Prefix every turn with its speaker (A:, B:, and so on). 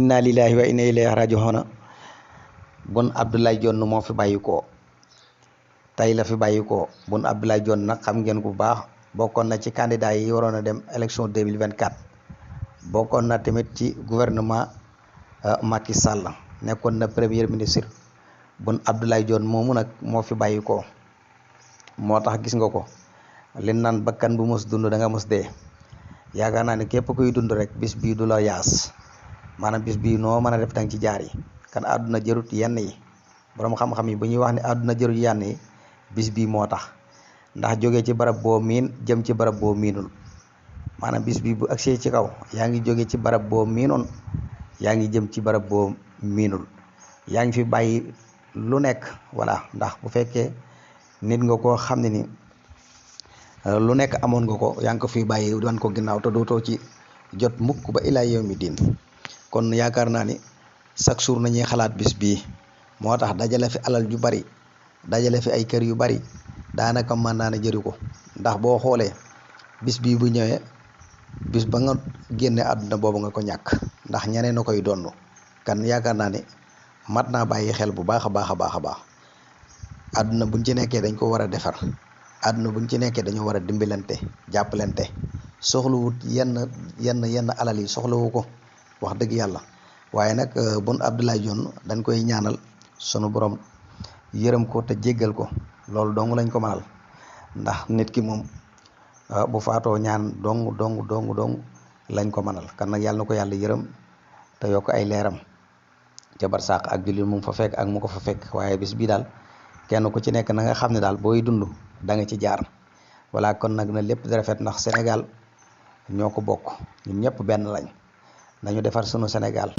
A: inna lillahi wa inna ilayhi raji'un. Boun Abdallah Dionne moo fi bàyyi ko tey la fi bàyyi ko Boun Abdallah Dionne nag xam ngeen bu baax bokkoon na ci candidat yi waroon a dem élection 2024 bokkoon na tamit ci gouvernement Macky Sall nekkoon na premier ministre. Boun Abdallah Dionne moomu nag moo fi bàyyi ko moo tax gis nga ko li naan bakkan bu mos dund da nga mos dee. yaakaar naa ne képp kuy dund rek bis bii du la yaas maanaam bis bii noo mën a def danga ci jaar yi kan àdduna jërut yenn yi borom xam-xam yi bu ñuy wax ne àdduna jërut yenn yi bis bii moo tax ndax jóge ci barab boo miin jëm ci barab boo miinul maanaam bis bii bu agsee ci kaw yaa ngi jóge ci barab boo miinoon yaa ngi jëm ci barab boo miinul yaa ngi fi bàyyi lu nekk voilà ndax bu fekkee nit nga koo xam ne ni lu nekk amoon nga ko yaa ngi ko fi bàyyi wan ko ginnaaw te dootoo ci jot mukk ba ilaa yawmi diin kon yaakaar naa ni chaque jour nañuy xalaat bis bii moo tax dajale fi alal ju bari dajale fi ay kër yu bari daanaka mën naa ne jëri ko ndax boo xoolee bis bii bu ñëwee bis ba nga génne àdduna boobu nga ko ñàkk ndax ñeneen na koy donn kan yaakaar naa ni mat naa bàyyi xel bu baax a baax a baax a baax àdduna buñ ci nekkee dañ ko war a defar àdduna buñ ci nekkee dañoo war a dimbalante jàppalante soxlawut yenn alal yi soxlawu ko wax dëgg yàlla waaye nag Boun Abdallah Dionne dañ koy ñaanal sunu borom yërëm ko te jéggal ko loolu dong lañ ko mënal ndax nit ki moom bu faatoo ñaan dong lañ ko mënal kan nag yàlla na ko yàlla yërëm te yokk ay leeram ca barsàq ak jullit mu fa fekk ak mu ko fa fekk waaye bis bii daal kenn ku ci nekk na nga xam ne daal booy dund da nga ci jaar voilà kon nag na lépp di rafet ndax Sénégal ñoo ko bokk ñun ñëpp benn lañ nañu defar sunu Sénégal